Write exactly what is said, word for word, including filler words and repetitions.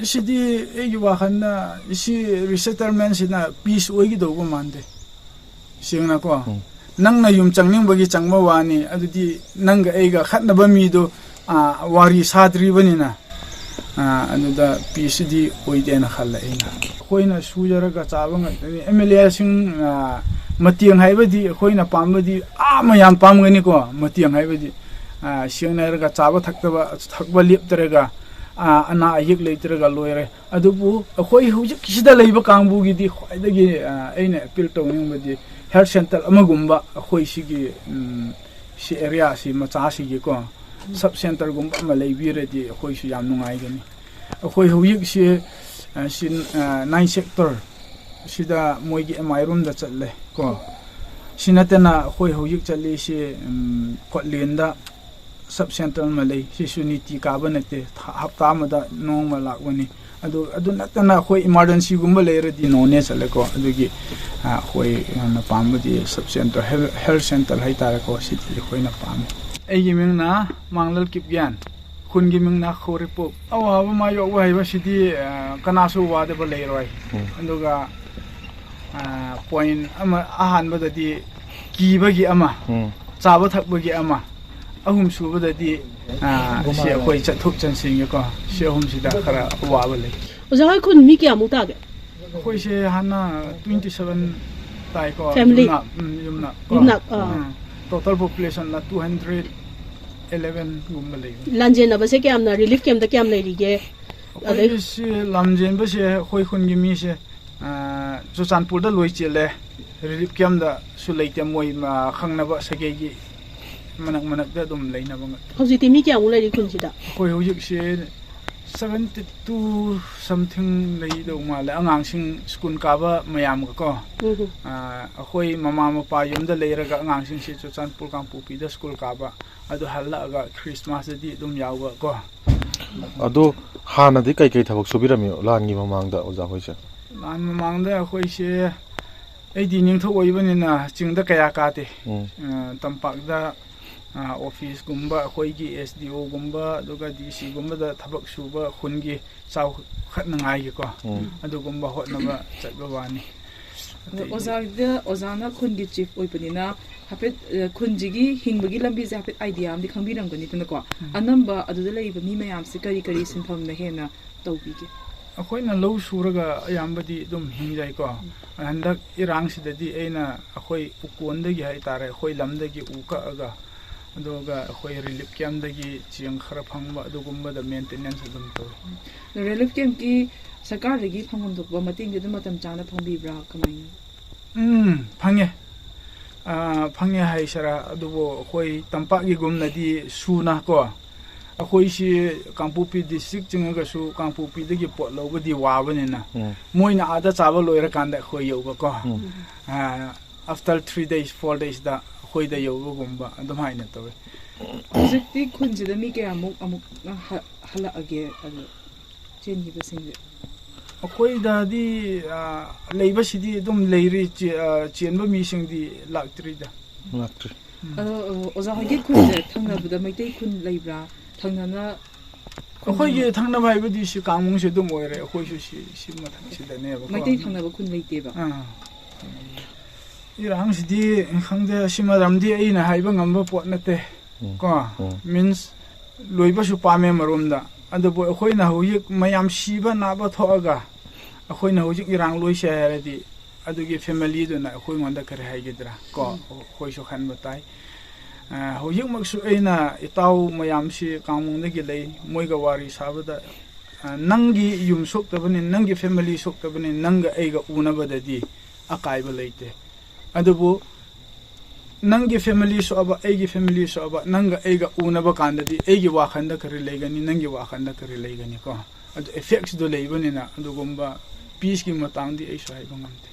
ꯁꯤꯗꯤ ꯑꯩꯒꯤ ꯋꯥꯈꯜꯗ ꯁꯤ resettlement ꯁꯤꯅ peace ꯑꯣꯏꯒꯗꯧꯕ ꯃꯥꯟꯗꯦ, ꯁꯦꯡꯅꯀꯣ꯫ ꯎꯝ꯫ ꯅꯪꯅ ꯌꯨꯝ ꯆꯪꯅꯤꯡꯕꯒꯤ ꯆꯪꯕ ꯋꯥꯅꯤ, ꯑꯗꯨꯗꯤ ꯅꯪꯒ ꯑꯩꯒ ꯈꯠꯅꯕ ꯃꯤꯗꯣ, ꯑꯥ, ꯋꯥꯔꯤ ꯁꯥꯗ꯭ꯔꯤꯕꯅꯤꯅ, ꯑꯥ, ꯑꯗꯨꯗ peace ꯁꯤꯗꯤ ꯑꯣꯏꯗꯦꯅ ꯈꯜꯂꯦ ꯑꯩꯅ꯫ ꯑꯩꯈꯣꯏꯅ ꯁꯨꯖꯔꯒ ꯆꯥꯕ ꯉꯥꯛꯇꯅꯤ꯫ ꯑꯦꯝ ꯑꯦꯜ ꯑꯦꯁꯤꯡ, ꯑꯥ, ꯃꯇꯦꯡ ꯍꯥꯏꯕꯗꯤ ꯑꯩꯈꯣꯏꯅ ꯄꯥꯝꯕꯗꯤ ꯑꯥ ꯃꯌꯥꯝ ꯄꯥꯝꯒꯅꯤꯀꯣ, ꯃꯇꯦꯡ ꯍꯥꯏꯕꯗꯤ, ꯑꯥ, ꯁꯦꯡꯅ ꯍꯥꯏꯔꯒ ꯆꯥꯕ ꯊꯛꯇꯕ, ꯊꯛꯄ ꯂꯦꯞꯇ꯭ꯔꯒ, ꯑꯥ, ꯑꯅꯥ ꯑꯌꯦꯛ ꯂꯩꯇ꯭ꯔꯒ ꯂꯣꯏꯔꯦ꯫ ꯑꯗꯨꯕꯨ ꯑꯩꯈꯣꯏ ꯍꯧꯖꯤꯛꯁꯤꯗ ꯂꯩꯕ ꯀꯥꯡꯕꯨꯒꯤꯗꯤ ꯈ꯭ꯋꯥꯏꯗꯒꯤ, ꯑꯥ, ꯑꯩꯅ appeal ꯇꯧꯅꯤꯡꯕꯗꯤ health centre ꯑꯃꯒꯨꯝꯕ ꯑꯩꯈꯣꯏ ꯁꯤꯒꯤ, ꯎꯝ, ꯁꯤ area ꯁꯤ ꯃꯆꯥꯁꯤꯒꯤꯀꯣ, sub centre ꯒꯨꯝꯕ ꯑꯃ ꯂꯩꯕꯤꯔꯗꯤ ꯑꯩꯈꯣꯏꯁꯨ ꯌꯥꯝ ꯅꯨꯡꯉꯥꯏꯒꯅꯤ꯫ ꯑꯩꯈꯣꯏ ꯍꯧꯖꯤꯛꯁꯤ, ꯑ, ꯁꯤ, ꯑ, nine sector ꯁꯤꯗ ꯃꯣꯏꯒꯤ ꯑꯦꯝ ꯑꯥꯏ ꯔꯣꯝꯗ ꯆꯠꯂꯦ ꯀꯣ꯫ ꯁꯤ ꯅꯠꯇꯅ ꯑꯩꯈꯣꯏ ꯍꯧꯖꯤꯛ ꯆꯠꯂꯤꯁꯤ, ꯎꯝ, ꯀꯣꯠꯂꯦꯟꯗ sub centre ꯑꯃ ꯂꯩ꯫ ꯁꯤꯁꯨ ꯅꯤꯇꯤ ꯀꯥꯕ ꯅꯠꯇꯦ, ꯊꯥ, ꯍꯞꯇꯥ ꯑꯃꯗ ꯅꯣꯡꯃ ꯂꯥꯛꯄꯅꯤ꯫ ꯑꯗꯨ, ꯑꯗꯨ ꯅꯠꯇꯅ ꯑꯩꯈꯣꯏ emergency ꯒꯨꯝꯕ ꯂꯩꯔꯗꯤ ꯅꯣꯅꯦ ꯆꯠꯂꯦꯀꯣ꯫ ꯑꯗꯨꯒꯤ, ꯑ, ꯑꯩꯈꯣꯏ ꯌꯥꯝꯅ ꯄꯥꯝꯕꯗꯤ sub centre, health, health centre ꯍꯥꯏꯇꯥꯔꯦꯀꯣ, ꯁꯤꯗꯤ ꯑꯩꯈꯣꯏꯅ ꯄꯥꯝꯃꯤ꯫ ꯑꯩꯒꯤ ꯃꯤꯡꯅ ꯃꯥꯡꯂꯜ ꯀꯤꯞꯒꯦꯟ, ꯈꯨꯟꯒꯤ ꯃꯤꯡꯅ ꯈꯣꯔꯤꯄꯣꯛ꯫ ꯑꯋꯥꯕ ꯃꯥꯌꯣꯛꯄ ꯍꯥꯏꯕꯁꯤꯗꯤ, ꯑ, ꯀꯅꯥꯁꯨ ꯋꯥꯗꯕ ꯂꯩꯔꯣꯏ꯫ ꯎꯝ꯫ ꯑꯗꯨꯒ, ꯑ, point ꯑꯃ, ꯑꯍꯥꯟꯕꯗꯗꯤ ꯀꯤꯕꯒꯤ ꯑꯃ, ꯎꯝ꯫ ꯆꯥꯕ ꯊꯛꯄꯒꯤ ꯑꯃ, ꯑꯍꯨꯝ ꯁꯨꯕꯗꯗꯤ, ꯑ, ꯁꯤ ꯑꯩꯈꯣꯏ ꯆꯠꯊꯣꯛ ꯆꯠꯁꯤꯟꯒꯤꯀꯣ, ꯁꯤ ꯑꯍꯨꯝꯁꯤꯗ ꯈꯔ ꯑꯋꯥꯕ ꯂꯩ꯫ ꯑꯣꯖꯥ ꯍꯣꯏ ꯈꯨꯟ ꯃꯤ ꯀꯌꯥꯃꯨꯛ ꯇꯥꯒꯦ? ꯑꯩꯈꯣꯏꯁꯦ ꯍꯥꯟꯅ twenty seven ꯇꯥꯏꯀꯣ, family? ꯌꯨꯝꯅꯥꯛ, ꯎꯝ, ꯌꯨꯝꯅꯥꯛ꯫ ꯌꯨꯝꯅꯥꯛ, ꯑꯥ꯫ ꯎꯝ, total population ꯅ two hundred eleven ꯒꯨꯝꯕ ꯂꯩꯕꯅꯤ꯫ ꯂꯥꯟꯖꯦꯟꯅꯕꯁꯦ ꯀꯌꯥꯝꯅ, relief camp ꯇ ꯀꯌꯥꯝ ꯂꯩꯔꯤꯒꯦ? ꯑꯗꯩ ꯑꯩꯈꯣꯏꯒꯤ ꯁꯤ ꯂꯝꯖꯦꯟꯕꯁꯦ ꯑꯩꯈꯣꯏ ꯈꯨꯟꯒꯤ ꯃꯤꯁꯦ, ꯑ, ꯆꯨꯔꯆꯥꯟꯄꯨꯔꯗ ꯂꯣꯏ ꯆꯦꯜꯂꯦ꯫ Relief camp ꯇꯁꯨ ꯂꯩꯇꯦ, ꯃꯣꯏ, ꯑ, ꯈꯪꯅꯕ ꯁꯥꯒꯩꯒꯤ ꯃꯅꯥꯛ ꯃꯅꯥꯛꯇ ꯑꯗꯨꯝ ꯂꯩꯅꯕ ꯉꯥꯛꯇ꯫ ꯍꯧꯖꯤꯛꯇꯤ ꯃꯤ ꯀꯌꯥꯃꯨꯛ ꯂꯩꯔꯤ ꯈꯨꯟꯁꯤꯗ? ꯑꯩꯈꯣꯏ ꯍꯧꯖꯤꯛꯁꯦ seventy two something ꯂꯩꯗꯧ ꯃꯥꯜꯂꯦ, ꯑꯉꯥꯡꯁꯤꯡ school ꯀꯥꯕ ꯃꯌꯥꯝꯒꯀꯣ꯫ ꯎꯝ ꯍꯝ꯫ ꯑ, ꯑꯩꯈꯣꯏ ꯃꯃꯥ ꯃꯄꯥ ꯌꯨꯝꯗ ꯂꯩꯔꯒ ꯑꯉꯥꯡꯁꯤꯡꯁꯤ ꯆꯨꯔꯆꯥꯟꯄꯨꯔ ꯀꯥꯡꯄꯣꯛꯄꯤꯗ school ꯀꯥꯕ, ꯑꯗꯨ ꯍꯜꯂꯛꯑꯒ Christmas ꯇꯗꯤ ꯑꯗꯨꯝ ꯌꯥꯎꯕ ꯀꯣ꯫ ꯑꯗꯣ ꯍꯥꯟꯅꯗꯤ ꯀꯩꯀꯩ ꯊꯕꯛ ꯁꯨꯕꯤꯔꯝꯃꯤ ꯂꯥꯟꯒꯤ ꯃꯃꯥꯡꯗ ꯑꯣꯖꯥ ꯍꯣꯏꯁꯦ? ꯂꯥꯟ ꯃꯃꯥꯡꯗ ꯑꯩꯈꯣꯏꯁꯦ, ꯑꯩꯗꯤ ꯅꯤꯡꯊꯧ ꯑꯣꯏꯕꯅꯤꯅ ꯆꯤꯡꯗ ꯀꯌꯥ ꯀꯥꯗꯦ꯫ ꯎꯝ꯫ ꯑ, ꯇꯝꯄꯥꯛꯇ ꯑꯣꯐꯤꯁꯀꯨꯝꯕ, ꯑꯩꯈꯣꯏꯒꯤ ꯑꯦꯁ ꯗꯤ ꯑꯣꯒꯨꯝꯕ, ꯑꯗꯨꯒ ꯗꯤ ꯁꯤꯒꯨꯝꯕꯗ ꯊꯕꯛ ꯁꯨꯕ, ꯈꯨꯟꯒꯤ ꯆꯥꯎꯈꯠꯅꯉꯥꯏꯒꯤꯀꯣ, ꯎꯝ꯫ ꯑꯗꯨꯒꯨꯝꯕ ꯍꯣꯠꯅꯕ ꯆꯠꯄ ꯋꯥꯅꯤ꯫ ꯑꯗꯣ ꯑꯣꯖꯥꯗ, ꯑꯣꯖꯥꯅ ꯈꯨꯟꯒꯤ ꯆꯤꯐ ꯑꯣꯏꯕꯅꯤꯅ ꯍꯥꯏꯐꯦꯠ, ꯑ, ꯈꯨꯟꯁꯤꯒꯤ ꯍꯤꯡꯕꯒꯤ ꯂꯝꯕꯤꯁꯦ ꯍꯥꯏꯐꯦꯠ ꯑꯥꯏꯗꯤꯌꯥ ꯑꯃꯗꯤ ꯈꯪꯕꯤꯔꯝꯒꯅꯤꯗꯅꯀꯣ꯫ ꯎꯝ꯫ ꯑꯅꯝꯕ ꯑꯗꯨꯗ ꯂꯩꯔꯤꯕ ꯃꯤ ꯃꯌꯥꯝꯁꯦ ꯀꯔꯤ ꯀꯔꯤ ꯁꯤꯟꯐꯝꯅ ꯍꯦꯟꯅ ꯇꯧꯕꯤꯒꯦ? ꯑꯩꯈꯣꯏꯅ ꯂꯧ ꯁꯨꯔꯒ ꯑꯌꯥꯝꯕꯗꯤ ꯑꯗꯨꯝ ꯍꯤꯡꯖꯩꯀꯣ꯫ ꯍꯟꯗꯛ ꯏꯔꯥꯡꯁꯤꯗꯗꯤ ꯑꯩꯅ ꯑꯩꯈꯣꯏ ꯎꯀꯣꯟꯗꯒꯤ ꯍꯥꯏꯇꯥꯔꯦ, ꯑꯩꯈꯣꯏ ꯂꯝꯗꯒꯤ ꯎ ꯀꯛꯑꯒ, ꯑꯗꯨꯒ ꯑꯩꯈꯣꯏ ꯔꯤꯂꯤꯐ ꯀꯦꯝꯗꯒꯤ ꯆꯦꯡ ꯈꯔ ꯐꯪꯕ, ꯑꯗꯨꯒꯨꯝꯕꯗ ꯃꯦꯟꯇꯦꯅꯦꯟꯁ ꯑꯗꯨꯝ ꯇꯧꯋꯤ꯫ ꯑꯗꯣ ꯔꯤꯂꯤꯐ ꯀꯦꯝꯞꯀꯤ ꯁꯔꯀꯥꯔꯗꯒꯤ ꯐꯪꯐꯝ ꯊꯣꯛꯄ ꯃꯇꯦꯡꯗꯤ ꯑꯗꯨꯝ ꯃꯇꯝ ꯆꯥꯅ ꯐꯪꯕꯤꯕ꯭ꯔꯥ? ꯀꯃꯥꯏꯅ? ꯎꯝ, ꯐꯪꯉꯦ꯫ ꯑꯥ, ꯐꯪꯉꯦ ꯍꯥꯏꯁꯤꯔꯥ, ꯑꯗꯨꯕꯨ ꯑꯩꯈꯣꯏ ꯇꯝꯄꯥꯛꯀꯤꯒꯨꯝꯅꯗꯤ ꯁꯨꯅ ꯀꯣ, ꯑꯩꯈꯣꯏꯁꯤ ꯀꯥꯡꯄꯣꯛꯄꯤ ꯗꯤꯁꯇ꯭ꯔꯤꯛ ꯆꯤꯡꯉꯒꯁꯨ ꯀꯥꯡꯄꯣꯛꯄꯤꯗꯒꯤ ꯄꯣꯠ ꯂꯧꯕꯗꯤ ꯋꯥꯕꯅꯤꯅ, ꯎꯝ꯫ ꯃꯣꯏꯅ ꯑꯥꯗ ꯆꯥꯕ ꯂꯣꯏꯔꯀꯥꯟꯗ ꯑꯩꯈꯣꯏ ꯌꯧꯕꯀꯣ꯫ ꯎꯝ꯫ ꯑꯥ, after three days, four daysꯗ ꯑꯩꯈꯣꯏꯗ ꯌꯧꯕꯒꯨꯝꯕ ꯑꯗꯨꯝ ꯍꯥꯏꯅ ꯇꯧꯋꯤ꯫ ꯍꯧꯖꯤꯛꯇꯤ ꯈꯨꯟꯁꯤꯗ ꯃꯤ ꯀꯌꯥꯃꯨꯛ ꯑꯃꯨꯛ ꯍ-, ꯍꯜꯂꯛꯑꯒꯦ ꯑꯗꯣ ꯆꯦꯟꯈꯤꯕꯁꯤꯡꯁꯦ? ꯑꯩꯈꯣꯏꯗꯗꯤ, ꯑꯥ, ꯂꯩꯕꯁꯤꯗꯤ ꯑꯗꯨꯝ ꯂꯩꯔꯤ, ꯆꯦ-, ꯑꯥ, ꯆꯦꯟꯕ ꯃꯤꯁꯤꯡꯗꯤ ꯂꯥꯛꯇ꯭ꯔꯤꯗ꯫ ꯂꯥꯛꯇ꯭ꯔꯤ꯫ ꯑꯗꯣ, ꯑ, ꯑꯣꯖꯥ ꯍꯣꯏꯒꯤ ꯈꯨꯟꯁꯦ ꯊꯪꯅꯕꯗ ꯃꯩꯇꯩ ꯈꯨꯟ ꯂꯩꯕ꯭ꯔꯥ? ꯊꯪꯅꯅ ꯑꯩꯈꯣꯏꯒꯤ ꯊꯪꯅꯕ ꯍꯥꯏꯕꯗꯤ ꯁꯤ ꯀꯥꯡꯃꯨꯡꯁꯦ ꯑꯗꯨꯝ ꯑꯣꯏꯔꯦ, ꯑꯩꯈꯣꯏꯁꯨ ꯁꯤ, ꯁꯤ ꯃꯊꯛꯁꯤꯗꯅꯦꯕꯀꯣ꯫ ꯃꯩꯇꯩ ꯊꯪꯅꯕ ꯈꯨꯟ ꯂꯩꯇꯦꯕ? ꯑꯥ꯫ ꯏꯔꯥꯡꯁꯤꯗꯤ ꯈꯪꯗꯦ, ꯁꯤ ꯃꯔꯝꯗꯤ ꯑꯩꯅ ꯍꯥꯏꯕ ꯉꯝꯕ ꯄꯣꯠ ꯅꯠꯇꯦ꯫ ꯎꯝ꯫ ꯀꯣ? ꯎꯝ꯫ Means, ꯂꯣꯏꯕꯁꯨ ꯄꯥꯝꯃꯦ ꯑꯃꯔꯣꯝꯗ, ꯑꯗꯨꯕꯨ ꯑꯩꯈꯣꯏꯅ ꯍꯧꯖꯤꯛ ꯃꯌꯥꯝ ꯁꯤꯕ ꯅꯥꯕ ꯊꯣꯛꯑꯒ ꯑꯩꯈꯣꯏꯅ ꯍꯧꯖꯤꯛ ꯏꯔꯥꯡ ꯂꯣꯏꯁꯦ ꯍꯥꯏꯔꯗꯤ ꯑꯗꯨꯒꯤ ꯐꯦꯃꯤꯂꯤꯗꯨꯅ ꯑꯩꯈꯣꯏꯉꯣꯟꯗ ꯀꯔꯤ ꯍꯥꯏꯒꯗ꯭ꯔꯥ ꯀꯣ? ꯑꯩꯈꯣꯏꯁꯨ ꯈꯟꯕ ꯇꯥꯏ꯫ ꯑ, ꯍꯧꯖꯤꯛꯃꯛꯁꯨ ꯑꯩꯅ ꯏꯇꯥꯎ ꯃꯌꯥꯝꯁꯤ ꯀꯥꯡꯃꯨꯡꯗꯒꯤ ꯂꯩ, ꯃꯣꯏꯒ ꯋꯥꯔꯤ ꯁꯥꯕꯗ, ꯑ, ꯅꯪꯒꯤ ꯌꯨꯝ ꯁꯣꯛꯇꯕꯅꯤ, ꯅꯪꯒꯤ ꯐꯦꯃꯤꯂꯤ ꯁꯣꯛꯇꯕꯅꯤ, ꯅꯪꯒ ꯑꯩꯒ ꯎꯅꯕꯗꯗꯤ ꯑꯀꯥꯏꯕ ꯂꯩꯇꯦ꯫ ꯑꯗꯨꯕꯨ ꯅꯪꯒꯤ ꯐꯦꯃꯤꯂꯤ ꯁꯣꯛꯑꯕ, ꯑꯩꯒꯤ ꯐꯦꯃꯤꯂꯤ ꯁꯣꯛꯑꯕ, ꯅꯪꯒ ꯑꯩꯒ ꯎꯅꯕ ꯀꯥꯟꯗꯗꯤ ꯑꯩꯒꯤ ꯋꯥꯈꯜꯗ ꯀꯔꯤ ꯂꯩꯒꯅꯤ, ꯅꯪꯒꯤ ꯋꯥꯈꯜꯗ ꯀꯔꯤ ꯂꯩꯒꯅꯤ ꯀꯣ? ꯑꯗꯨ ꯏꯐꯦꯛꯁꯗꯣ ꯂꯩꯕꯅꯤꯅ ꯑꯗꯨꯒꯨꯝꯕ ꯄꯤꯁꯀꯤ ꯃꯇꯥꯡꯗꯤ ꯑꯩꯁꯨ ꯍꯥꯏꯕ ꯉꯝꯗꯦ꯫